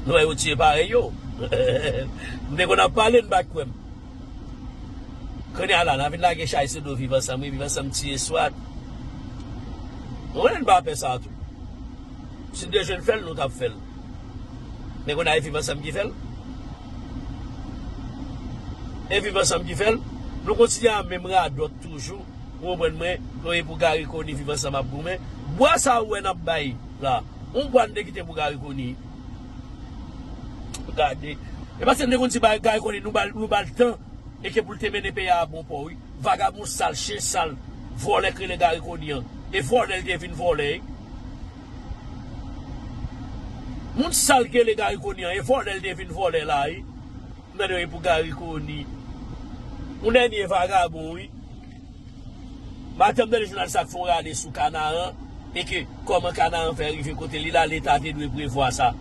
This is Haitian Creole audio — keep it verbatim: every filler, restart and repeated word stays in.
Nou wè yo tiye parèy yo. M te konn ap pale, n pa t kwè m. Kounye a la, n a vin lage chay sou do Viv Ansanm, wi, Viv Ansanm tiye swat. Nou konnen n pa pè sa tou. Si n te jwenn fè l, nou t ap fè l. Men kounye a e Viv Ansanm ki fè l. E Viv Ansanm ki fè l. Nou kontinye a menm radòt toujou. Ou konprann mwen, nou e pou Garry Conille Viv Ansanm ap goumen. Bwa sa ou wè n ap bay la. Yon bwa n te kite pou Garry Conille. Gade. E paske n te konn di Garry Conille, nou ba l, nou ba l tan. E ke pou l te mennen peyi a bon pò, wi. Vagabon sal, chen sal, vòlè k rele Garry Conille an. E vòlè l te vin vòlè, wi. Moun sal k rele Garry Conille an, e vòlè l te vin vòlè la, wi. M tande yo e pou Garry Conille. Yon dènye vagabon, wi. M pa janm tande jounalis la k fè yon rale sou Kanaran, e ke kòman Kanaran fè rive kote li la, Leta te dwe prevwa sa.